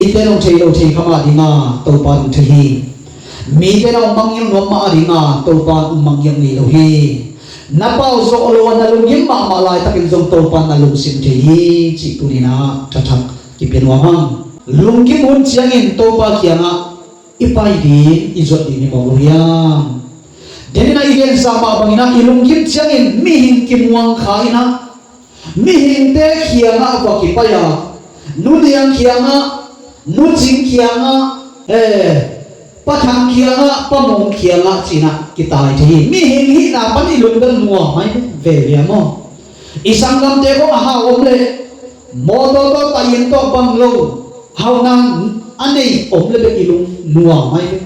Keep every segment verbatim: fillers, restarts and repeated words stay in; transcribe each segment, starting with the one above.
Mite nong thei lo thei kha mah dinga Topa nong thei hi. Mite nong mangngilh nuam mah dinga Topa nong mangngilh ngei lo hi. Na pau zawh lo a na lunggim mahmah laitakin zong Topa na lungsim thei hi cih tuninah thathak kipia nuam hang. Lunggim hun ciangin Topa kiangah i pai ding i zuat ding i mawk lo hiam? Deninah i gensa mah banginah i lunggim ciangin mihing kimuang kha inah mihingte kiangah va kipai a, nu niang kiangah, nu cing kiangah, eh, pa thang kiangah, pa mung kiangah cinah kitai thei hi. Mihing hihna pan i lungdam nuam mai ve ve maw? I sanggamte khong a hau om le mawtaw tawh tayin tawh bang lo hauhna a nei om le bek i lung nuam mai ve.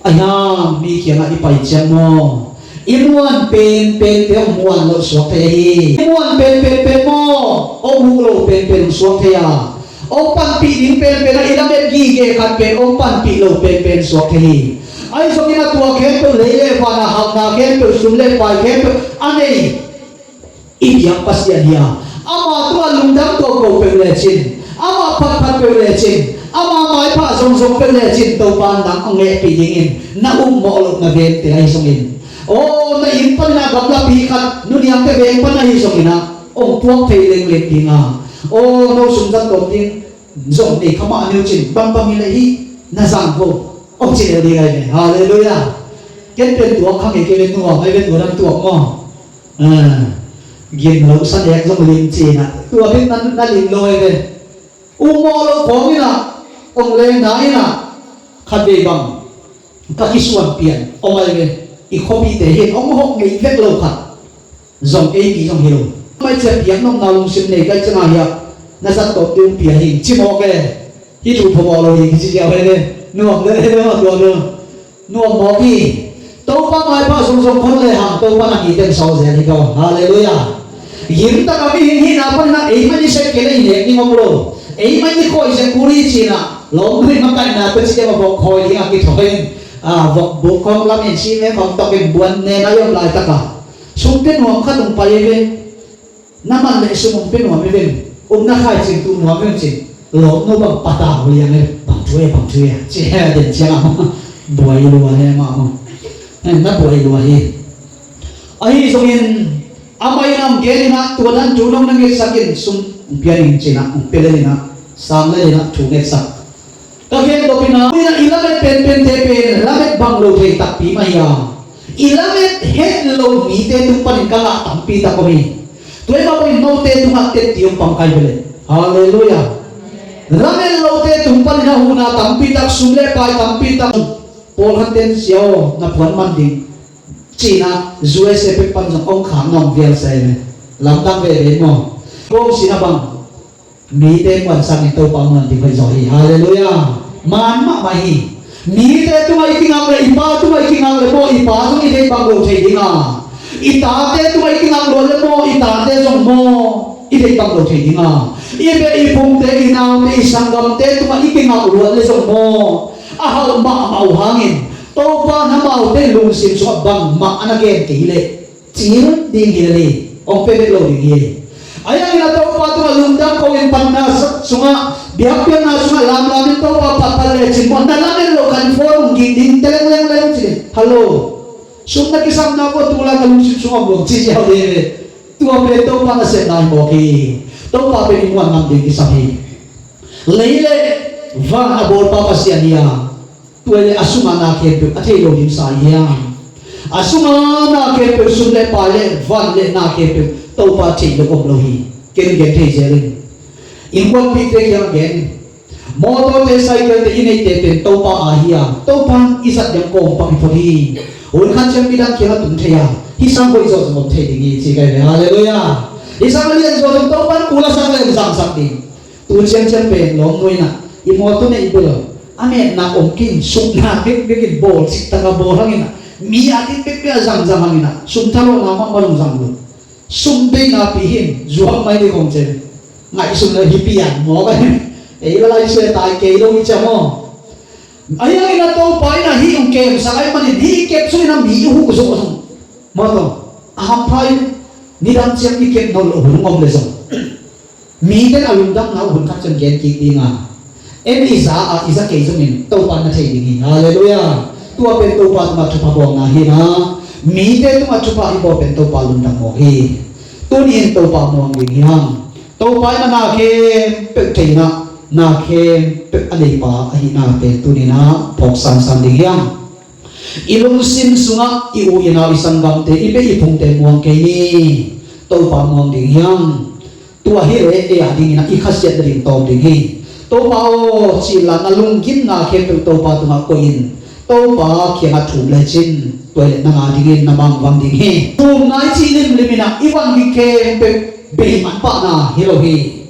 Ahiang mi kiangah i pai ciang maw, i muan penpente hong muan loh suak thei ahi. I muan penpenpen maw, hong huh loh penpen hong suak thei a, hong panpih ding penpen a i lamet gige khat pen hong panpih loh penpen suak thei hi. Ahi zongin a tua khempeuh lei le van a hauhna khempeuh sum le pai khempeuh a nei i biak Pasian hi a, ama tungah lungdam toto peuh lecin, ama phatphat peuh lecin, ama maipha zongzong peuh lecin Topa nang a nehpih dingin na ummawh loh na vente ahi zongin, aw na inn paninah gamlapi khat nuniangte veng pan ahi zonginah hong puak thei lengleng dinga, aw no sumzat tawm ding zong nei kha mah a neu cin bangbang hi leh hi na zang vo hong ci lel ding ahi ve. Halleluiah. Ken pen tuak kha ngei kei ve, nuam ahi ve, tua dang tuak maw? Gim lo sa nek zong lim cinah tua bek na lim lo hi ve. Ummawh lo khawng inah hong lengna inah khat vei bang ka kisuan pian hong ahi ve. I khuapite hin hong hawh ngei vek lo khat zong ei mi zong hi lo. Mai cia piak nopna lungsim nei kai ciangah hiah na zat tawp ding pia hi ci mawk e. Hi thu phamawh lo hi kici ziau hi ve. Nuam le hi ve mah tua lo. Nuam mawk hi. Topa maipha zongzong khon le hang Topa na mite sawl zel hi ko. Halleluiah. Gimtaka mihing hihna panna ei mah ni sek kei le i nek ding om lo. Ei mah ni khawi zek kul hi cinah lawmnui makaihna pia ci dema vok khawi dingah kithawi in, vok buk khawng lamin sime khawng tokin buan nena i om laitaka sumte nuam khat hong pai hi ve. Na man leh sum hong pia nuam hi veng. Upna khaici tuh nuam hi veng cin lawmnu bang patau liang hi. Bang thu e, bang thu e ci he den ciangah maw, buai lua he mah maw. Na buai lua hi. Ahi zongin amah in a hong gen inah tua dan thu nong na ngetsak in sum hong pia ning cinah hong pia le inah sang le inah thu ngetsak. Ka gen dopina inah i lamet penpente pen lamet bang lo thei takpi mah hi a, i lamet het lo mite tung panin ka ngah tampi tak om hi. Tua hi mah bangin note tungah tetti hong pang kai veleh. Halleluiah. Lamet lote tung panin a huhna tampi tak, sum le pai tampi tak. Pawlkhat ten sia aw na phuan man ding cinah U S A pek pan zong hong khak nong vial sa hi ve. Lamdang veve maw? Kong sinah bang mite muan sangin Topa muan ding hoih zaw hi. Halleluiah. Man mahmah hi. Mite tungah i kingak le i pa tungah i kingak le maw, i pa zong i deih bang lo thei dinga, i tate tungah i kingak luat le maw, i tate zong maw i deih bang lo thei dinga, i beh i phungte i naute i sanggamte tungah i kingak luat le zong maw, a hauh mahmah uh hangin Topa in amaute lungsim sungah bangmah a na gen kei leh cil ding hi le ni, hong pia bek lo ding hi. Ahi hangin a Topa tungah lungdam ko in panna sungah biakpiakna sungah lamlam in Topa phatphat lecin maw, na lamen lo kan phone hong gik ding teleng lengleng ci. Hallo. Sum na kisapna ko tula ka lungsim sungah buang ci ziau ding hi. Tua pen Topa nasepna hi mawk hi. Topa pen i muan ngam ding kisam hi. Lei le van a bawlpa Pasian hi a, tua le a sum a na khempeuh a thei lo ding sa hiam? A sum a na khempeuh, sum le pai le van le na khempeuh Topa thei lo om lo hi. Ken gen thei zel in. Innkuanpihte kiang gen. Mawtawte, cycle-te i neihte pen Topa a hi a, Topa in i zat ding kawm pak hi phot hi. Hun khat ciang midang kiang a tung thei a, hi sang hoih zawh zong om thei ding hi ci kai ve. Halleluiah. Hi sang a lian zawh zong Topa in kul a sang le zangsak ding. Tu ciangciang pen lawmnu inah i mawtaw neih bel a metna om kei in, sumna bekbek in bawl, ciktaka bawl hang inah, mi a ding bekbek a zangzang hang inah, sum thalawhna mahmah lungzang lo. Sum bei napi hin zuak mai ding khong cen. Ngaihsun lo hi pian maw ka hin. Ei la lai sia tai kei lo hi cia maw. Ahi hangin a Topa inah hih hong kemsak ahih manin hih i kep sung inah mi i huh zawh zong maw taw, a hampha in nidang ciang i kep nawn loh hun hong om le zong, mite in a lungdamna uh hun khat ciang gen kik dinga, En i za a i za kei zongin Topa na thei ding hi. Halleluiah. Tua pen Topa tungah thupha bawlna hi na. Mite tungah thupha i bawl pen Topa lungdam mawk hi. Tuni in Topa muang ding hi hang. Topa in a na khempeuh thei na, na khempeuh a neipa ahihna pen tuni in a phawk sansan ding hi hang. I lungsim sungah i u i nau i sanggamte i beh i phungte muang kei ni. Topa muang ding hi hang. Tua hi leh ei a dingin a i khasiat nading tawm ding hi. Topa aw, cih la na lunggimna khempeuh Topa tungah koih in. Topa kiangah thum lecin tua hi leh nang a dingin na mangvang ding hi. Thumna i cih limlim in a i van bik khempeuh bei man pahna hi lo hi.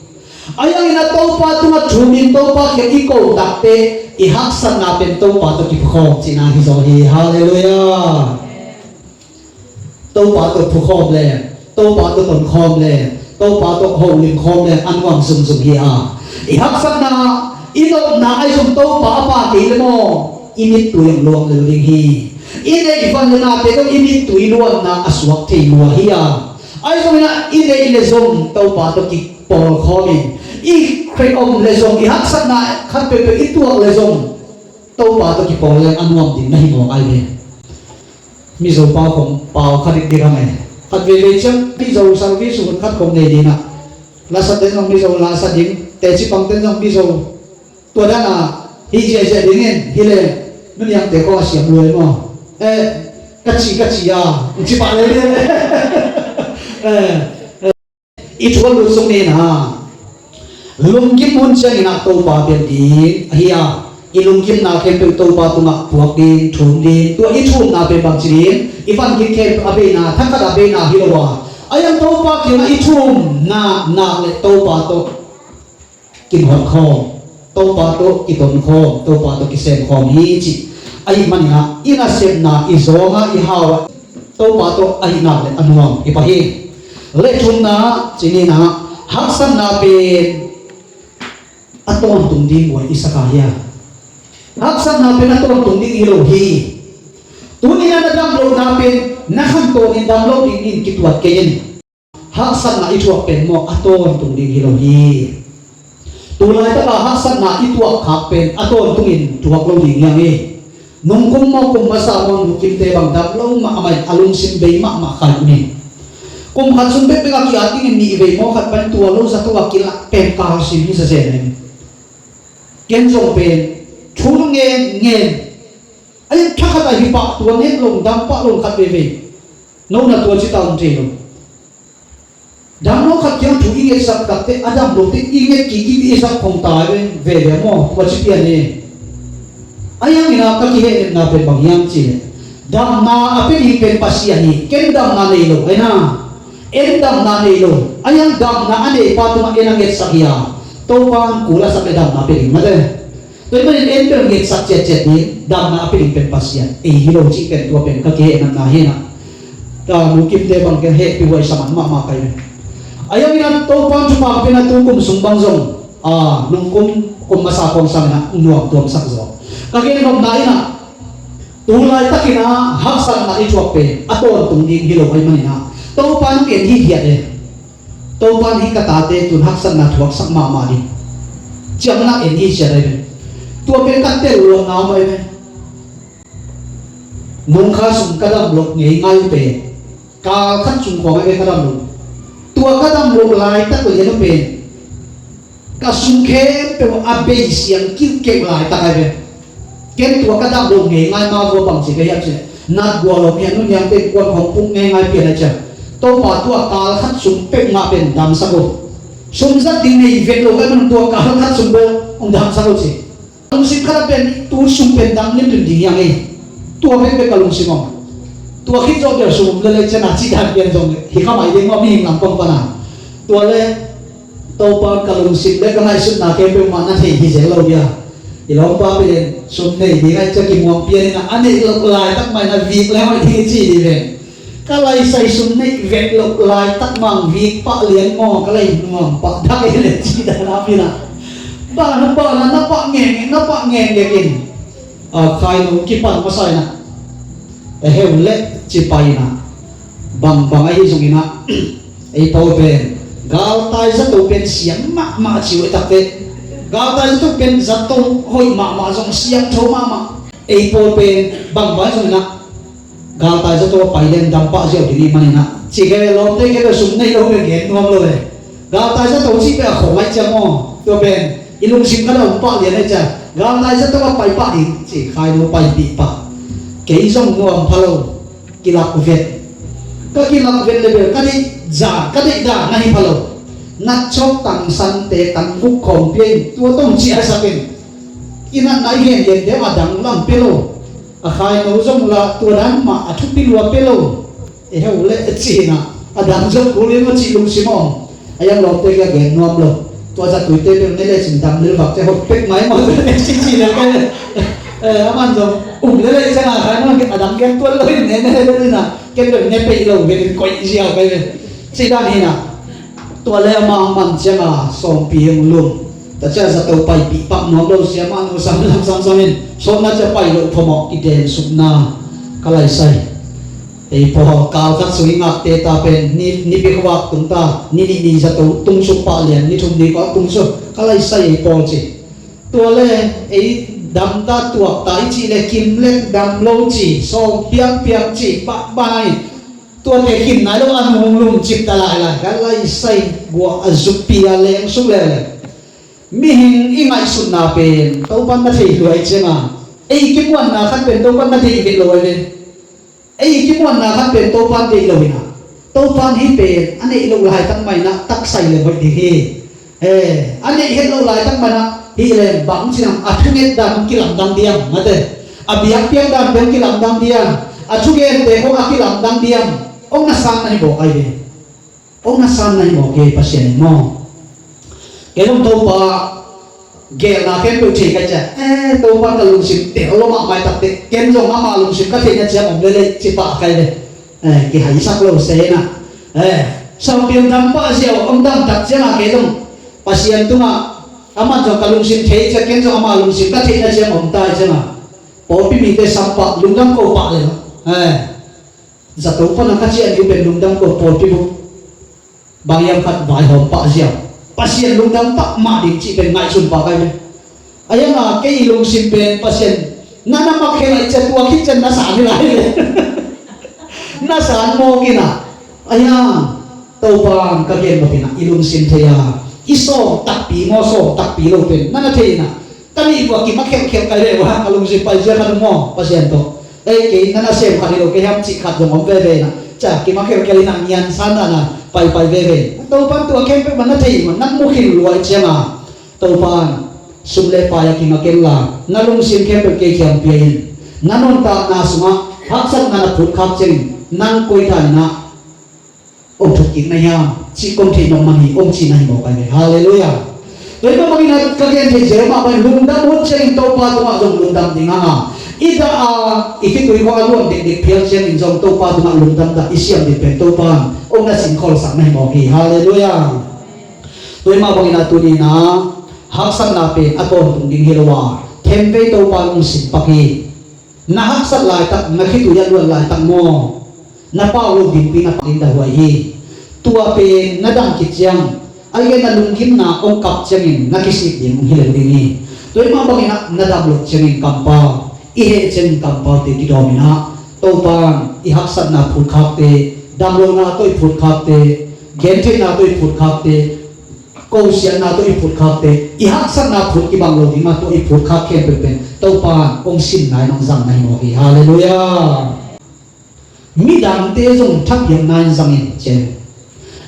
A yang in a Topa tungah thum in Topa kiang i ko takte i haksatna pen Topa tawh kiphukhawm cihna hi zaw hi. Halleluiah. Topa tawh phukhawm le, Topa tawh tonkhawm le, Topa tawh holim khawm le a nuam zungzung hi a. I haksatna, i nopna ahi zong Topa a pha kei le maw, i mittui hong luang lel ding hi. I neih van le nate tawh i mittui luanna a suak thei lua hi a. Ahi zongin a i neih le zong Topa tawh kipawlkhawm in, i khreh om le zong, i haksatna khat peuhpeuh i tuak le zong Topa tawh kipawl le a nuam ding na hi mawk ai ve. Mizo pau khong pau khat dik dik hang e. Khat veivei ciang Mizo service hun khat khong nei ding ah. Lasa ten zong Mizo lasa ding, teci pang ten zong Mizo. Tua dan a hi ziahziah ding in, hi le, nu niangte khong a siam luai maw. Eh, ka ci, ka ci a, ci pah le le. Eh, I thu a lut sung ni na. Lunggim hun ciangin ah Topa bel ding ahi a, i lunggimna khempeuh Topa tungah puak ding, thum ding. Tua i thumna pen bangci ding, i van gik khempeuh a beina, thakhat a beina hi lo a. A yang Topa kiangah i thum nak nak le Topa tawh kinhawt khawm, Topa tawh kiton khawm, Topa tawh kisem khawm hi cih. Ahih manin ah i nasepna, i zawng a, i hau a, Topa tawh ahih nak le a nuam hi pah hi. Le thumna, ci ni na, haksatna pen a tawntung ding buai i sak a hia? Haksatna pen a tawntung ding hi lo hi. Tuni na na dam lohna pen na khantawn in dam lo dingin kituat kei in. Haksatna i thuak pen maw a tawntung ding hi lo hi. Tulaitak a haksatna i tuak khak pen a tawntungin thuak lo ding hi hang hi. Nungkum maw kum masa maw nungkimte bang dam lo mahmah in a lungsim bei mahmah khai un hi. Kum khat sung bekbek a ki-at dingin nih vei maw khat pan tua lo zato a kilak pen ka hasim hi sa zen hi. Ken zong pen thu ngen ngen. Ai thakhat a hi pah tua nek lo dam pah lo khat veivei. No na tua ci ta om thei lo. Dam lo khat kiang thu i ngetsak takte a dam lote i nget kik i zak khong ta ve ve ve maw, tua ci pian e. A yang ina ka kihehnemna pen bang hiam ci le, damna a pia ding pen Pasian hi, ken damna nei lo ai na. En damna nei lo, a yang damna a neipa tungah en a ngetsak hi a, Topa an kul a sak le damna pia ding mate. Tua ahih manin en bel ngetsak ciatciat ding, damna a pia ding pen Pasian ei hi lo cih pen tua pen ka kihehna hi na. Ka nungkimte bang ken hehpih huai sa man mahmah ka hi. A yang ina Topa thupha pen a tu kum sung bang zong a nungkum kum masa khong sang ina nuam tuamsak zaw. Ka gen nopna ina tu laitakin a haksatna i thuak pen a tawntung ding hi lo ahih manin a Topa nung en hi hiat e. Topa nih ka tate tun haksatna thuaksak mahmah ding. Ciamna en hi sia dai ve. Tua pen ka tel luatna om ai ve. Nungkha sung ka dam loh ngei ngai pen. Kal khat sung khawng ai ve ka dam loh. Tua ka dam loh laitak lian pen. Ka sung khempeuh a bei siang kiuhkeuh laitak ai ve. Ken tua ka dam lo ngei ngai ma vua bang ci ka hiam ci. Nat gual lo mian nu niang te kuan khong puk ngei ngai pian a ciang. Topa tua kal khat sung peuh ngah pen damsak lo. Sum zat ding nei vet lo ka nun tua kal khat sung bel hong damsak lo ci. Lungsim khat a pen tu sung pen dam limlim ding hiang ei. Tua pen pen ka lungsim om. Tua khit zawh bel sum le le cian a ci dan pian zong hi kha mai ding om hing lam pang pan a. Tua le Topa ka lungsim le ka ngaihsutna khempeuh mah na thei hi zel lo dia. I lawmpa pen sum nei ding ai cia kimuang pian ina a neih lo laitak mah ina vik le hoih ding i ci ding ven. Ka laisai sum neih vet lo laitak mah vik pah lian maw ka lai nuam pah dak i le ci dan a pina. Bana bana na pah ngeng na pah ngeng dek in. A khai no kipan masa ina. E heu le ci pai ina. Bangbang ahi zongin ah ei to pen galtai zato pen siam mahmah ci uh takte Galtai zato pen zato hoih mahmah zong siangtho mahmah. Ei pawl pen bangbang zong inah galtai zato a pai leng dam pah ziau ding ih maninah ci kei ve, lawmte kei ve, sum nei lo ve, gen nuam lo ve. Galtai zato cih pen a khong aih ciang maw, tua pen i lungsim khat a om pah lian aih ciang galtai zato a pai pah ding ci, khaino paipih pah. Kei zong nuam pha lo. Kilak vet. Ka kilak vet le bel ka deih zan, ka deih dan na hi pha lo. Natchawk tang sante tang guk khawm pia in, tua tong ci a sak in. I natna i gen gen deuh a dang lam pia lo. A khaino zong la tua dan mah a thupi lua pia lo. E heu le e ci na a dang zong kul in a ci lungsim a om. A yang lawmte ka gen nuam lo. Tua zatuite bel ne le cin dam lel vak te hot pek mai maw, ne cin ci lel ka. Eh, a man zong um lel le ciang a khai man a dang gen tuan lo in ne ne lel in a ken bel ne pei lo, gen in koih ziau kai ve. Ci dan hi na. Tua le a man ciang a sawmpi hong lum. Ta ciang zato paipih pak nuam lo, siamah nu sam lam sam sam in sawtna ciang pai lo phamawh, i den sukna ka laisai. Ei pawl kal khat sung i ngakte ta pen ni, nipi khuak tung ta, ni nih ni zato tung suk pah lian, ni thum ni khuak tung suk ka laisai ei pawl ci. Tua le ei dam ta tuak ta i cih le kim lek dam lo ci, sawm piang piang ci pah banai. Tuate kim nai lo a nung lum cip ta lai lai ka laisai guah a zukpi a leng suk le le. Mihing i ngaihsutna pen Topan na thei luai ciang a, ei kimuanna khat pen Topan na thei vet lo ai ve. Ei kimuanna khat pen Topan deih lo hi na. Topan hih pen a neih loh laitak mah in a taksai le hoih ding hi. Eh, a neih het loh laitak mah in a hih leng bang ci nam a thunget dan hong kilamdang diam mate. A biakpiak dan pen kilamdang diam. A thugente khong a kilamdang diam. Ong na sang na hi bawk ai ve. Ong na san na hi mawk hi Pasian in maw. Kei zong Topa gelna khempeuh thei kai ciah, eh, Topa ka lungsim tel lo mahmah tak teh, ken zong ama lungsim ka theihna ciang om lelei ci pah kai ve. Eh, kihaisak lo se na. Eh, sawmpiang dam pah ziau om dam tak ciang a kei zong Pasian tungah aman zong ka lungsim thei ciah, ken zong ama lungsim ka theihna ciang om tai ciang a pawlpi mite sam pah, lungdam ko pah le. Eh, zato pana ka ciah ni pen lungdam ko pawlpi buk. Bang hiam khat vaihawm pah ziau. Pasian lungdam pah mah ding cih pen ngaihsun pah kai ve. A hiang a kei i lungsim pen Pasian na na mak khe lai ciah tua khit cian na san hi lai ve. Na san mawk in a. A hiang Topan ka gen mawk in a i lungsim thei a. I sawm takpi maw sawm takpi lo pen na na thei in a. Ka nih vua kim a khelkhel kai ve vua, ka lungsim pai zia khat maw, Pasian tawh. Ei, kei na na sem khat hi lo, kei hiam cih khat zong om veve na. Ca, kim a khelkhel in a ngian san na na, pai pai veve. Topan tua khempeuh man na thei, man na mu khin luai ciang a. Topan, sum le pai a kim a ken la, na lungsim khempeuh kei kiang pia in. Na nuntakna sungah, haksatna na phut khak ciangin, nang koi ta in a. Om thuk kik na hiam, cih kong theih nop man hi, om cih na hi mawk ai ve. Halleluiah. Tua hi mah bangin a ka gen theih zel mah bangin lungdam hun ciangin Topa tungah zong lungdam ding hang a. I dah a, i khitui khawng a luang dekdek phial ciangin zong Topa tungah lungdam dah i siam ding pen Topa in om na sin kholsak na hi mawk hi. Halleluiah. Tua hi mah bangin a tuni in a haksatna pen a tawntung ding hi lo a, khenvei Topa in hong sin pak hi. Na haksat laitak, na khitui a luan laitak maw? Na pau lo dingpi na pak ding dahuai hi. Tua pen na dam khit ciang, a i gen na lunggimna hong kap ciangin na kisik ding hong hi lo ding hi. Tua hi mah bangin ah na dam loh ciangin kampau, i heh ciangin kampau te kidawm in ah, Topan i haksatna phutkhakte, damlohna tawh i phutkhakte, gentheihna tawh i phutkhakte, kosiatna tawh i phutkhakte, i haksatna phut kibang lo ding mah tawh i phutkhak khempeuh pen Topa in hong sin nai, hong zang nai mawk hi. Halleluiah. Midangte zong thapiakna in zang in cen.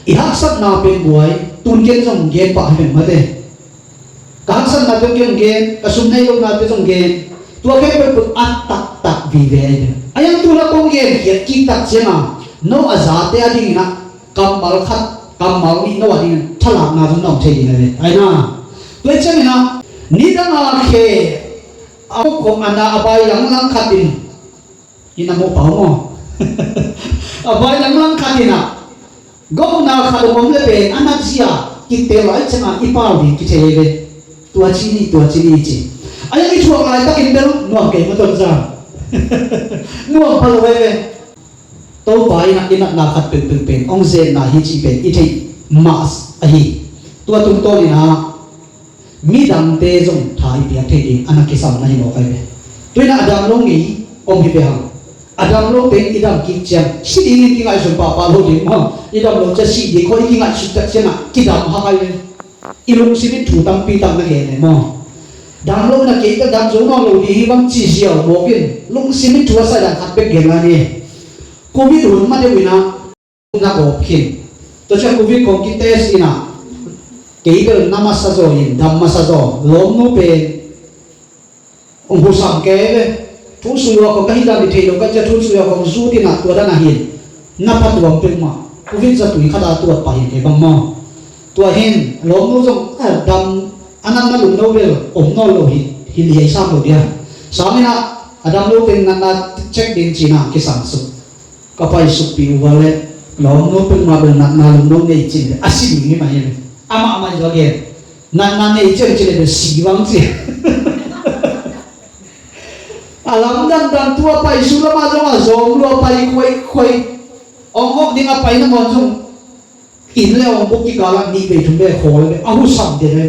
I haksatna pen buai, tun ken zong gen pah hi pen mate. Ka haksatna pen ken gen, ka sum nei lohna pen zong gen. Tua khempeuh pen a taktak vive. A yang tu la kong gen khiat kik tak ciang a, no a zate a ding in ah, kammal khat, kammal nih no a ding in thalakna zong na om thei ding a ve. Ai na. Tua ciangin ah, nidang a khe a kong ana a bai langlang khat in, i na mu pau maw? A bai langlang khat in ah, gokna khat om le pen a nat zia kitel lai ciang a i pau ding kithei ve. Tua ci ni, tua ci ni ci. A yang i thuak laitakin bel nuam kei maw ton zang. Nuam pha lo ve ve. Topa in ah i natna khat peuhpeuh pen hong zenna hi cih pen i theih mah ahi. Tua tungtawn in ah Midangte zong tha i piak thei ding a na kisam na hi mawk ai ve. Tuina a dam lo ngei om hi ve hang. A dam lo teng i dam kik ciang si dingin kingaihsun pahpah lo ding maw? I dam lo ciang si ding khaw i kingaihsun tak ciangah kidam hak ai ve. I lungsim in thu tampi tak na gen e maw? Dam lo na kei ka dam zo nawn lo ding hi bang ci ziau mawk in lungsim in thu a sai dan khat bek gen lai ni. Covid hun ma deuh inah na gawp khin. Tua ciang covid kong kitest inah kei bel na masa zaw in dam masa zaw lawmnu pen hong husam kei ve. Thu sui ua kong ka hi dam i thei lo ka cia thu sui ua kong zut inah tua dan a hin na phatuam peuhmah covid zatui khat a tuat pah hin kei bang maw? Tua hin lawmnu zong a dam a natna lum lo bel om nawn lo hi, hi liai sam lo dia. Sang inah a dam lo teng natna check ding ci inah kisam suk. Ka paisukpih uh a le lawmnu peuhmah bel natna lum lo nei cin le a si ding hi mah hi le. Amah mah hi zaw gen. Natna nei ciang cin le bel si bang ci. A lamdang dan tu a paisuk lamah zong a zawm lua pai khuaikhuai. Ong hawk ding a pai nangawn zong inn le ong buk kikalah nih vei thum vei khawl ve a husam te ve.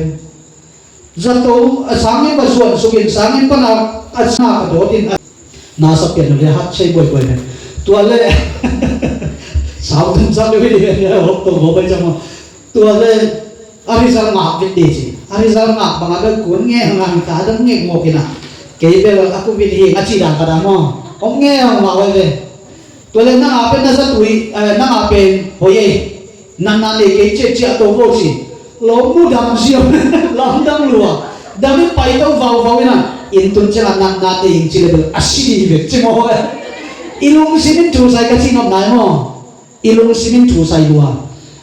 Zato a sangin va zuan sukin sangin pana a sina ka dawtin a na sa pian le hat sei buaibuai ve. Tua le sau tun sa le ve ve hok to bo bai chama. Tua le a result ngak vit di ci. A result ngak bang a bel kun nge hang hang ka dang nge mawk ina. Kei bel a ku vit hi nga ci dan ka dang maw. Ong nge hang ma wai ve. Tua le nang a pen na zatui, eh, nang a pen hoi ei. Natna nei kei ciah ciah to vo ci. Lawmnu dam ziau lamdang lua. Dam in pai to vauvau ina. Inn tun ciangah natna nei ing ci le bel a si di hi ve ci maw. I lungsim in thu sai ka ci ngam nai maw. I lungsim in thu sai lua.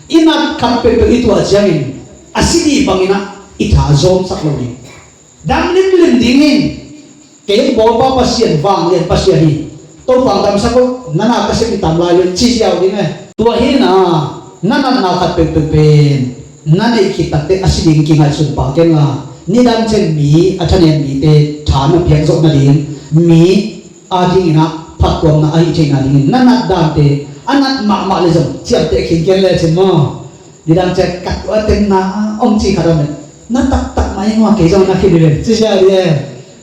I nat khat peuhpeuh i tuah ciangin a si dih bangin ah i tha zawmsak lo ding. Dam limlim dingin kei bawlpa Pasian vanglian Pasian hi. Topa damsak uh na na ka sep i tam lai le ci ziau ding e. Tua hi na na natna khat peuhpeuh pen na neih khit takte a si ding kingaihsun pah kenla nidang ciang mi a thanem mite tha na piak zawh nading mi a dinginah phattuamna a hih theihna dingin na nat dante a nat mahmah le zong ciamteh khin ken lecin maw? Nidang ciah ka tua tenna a om ci khat a om le na taktak mah hi maw kei zong na khin hi ven ci sia dih e.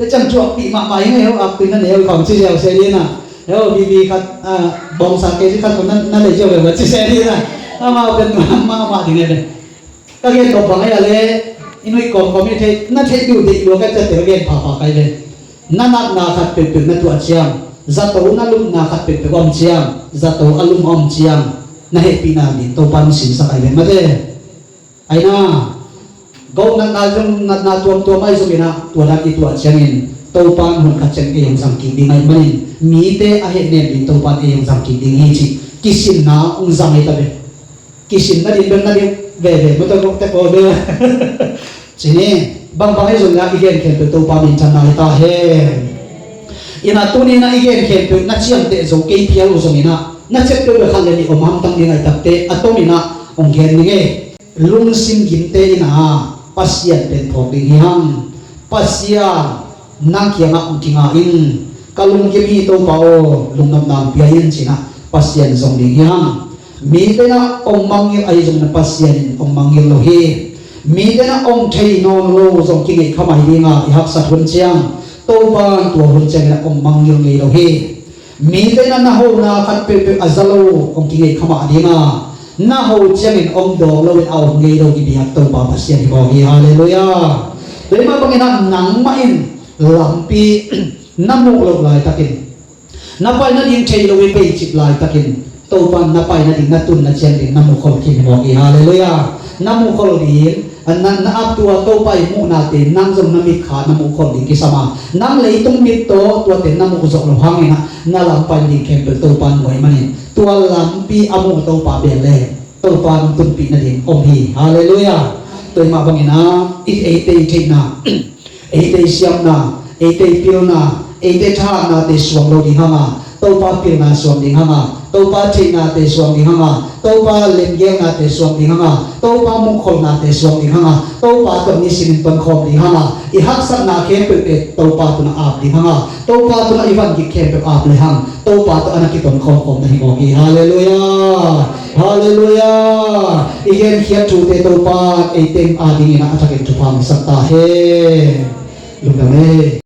Le ciang thuakpih mahmah hi ngei ho aktui na neu khawng ci sia sia dih na. Heo bibi khat bawngsa kei ci khat ko na lei cio ve ci sia dih na. Amau pen mahmah ding e ve. Ka gen tawh bang ahi a le i nuih kawmkawm i theih na theih duh deih lua ka ciatte ka gen phapha kai ve. Na natna khat peuhpeuh na tuah ciang zato na lupna khat peuhpeuh a om ciang zato a lum a om ciang na hehpihna ding Topa na sinsak ai ve mate. Aina go natna zong natna tuamtuam ahi zongin ah tua dan i tuah ciangin Topa in hun khat ciang ei hong zang kik ding ahi manin mite a hehnem ding Topa in ei hong zang kik ding hi cih kisinna hong zang ahi ta ve. Kisin na din bel na din veve mawtaw gawkte pawl bel. Cini bangbang ahi zongin ah i gen khempeuh Topa minthanna hi ta hen. Inah tuni inah i gen khempeuh na ciamteh zo kei phial uh zongin ah na ciamteh uh bel khat le nih om hamtang ding ahi takte a tomin ah hong gen ding e. Lungsim gimte inah Pasian pen phawk ding hi hang. Pasian nang kiangah hong kinga in ka lunggim hi Topa aw lungnopna hong pia in cinah Pasian zong ding hi hang. Mite na ong mangngilh ahi zongin Pasian in ong mangngilh lo hi. Mite na ong thei nawn lo zong kingeih kha mai dinga i haksat hun ciang Topa in tua hun ciangin a ong mangngilh ngei lo hi. Mite na na hona khat peuhpeuh a za lo ong kingeih kha mah dinga na ho ciangin ong dawng loin a om ngei lo i biak Topa Pasian hi mawk hi. Halleluia. Tua hi mah bangin ah nangmah in lampi na muh loh laitakin na pai nading thei lo i beicip laitakin Topa in na pai nading na tun na cian ding na mukhol khin hi mawk hi. Halleluia. Na mukhol ding na, na ap tua Topa i muhnate nang zong na mitkha na mukhol ding kisam a nang leitung mit tawh tuate na muh zawh lo hangin ah na lam pai nading khempeuh Topa in muai manin tua lampi a muh Topa bel le Topa in tunpih nading om hi. Halleluia. Tua hi mah bangin ah i eite i theihna eite i siamna eite i pilna eite thahatnate suang lo ding hanga Topa pilna suang ding hanga, Topa theihnate suang ding hanga, Topa lemgelnate suang ding hanga, Topa muhkholhnate suang ding hanga, Topa tawh nisimin tonkhawm ding hanga, i haksatna khempeuhte Topa tungah ap ding hanga, Topa tungah i vangik khempeuh ap le hang Topa tawh a na kitonkhawm khawm na hi mawk hi. Halleluiah. Halleluiah. I genkhiat thute Topa ei teng a dingin a thakin thupha hong sak ta hen. Lungdam e.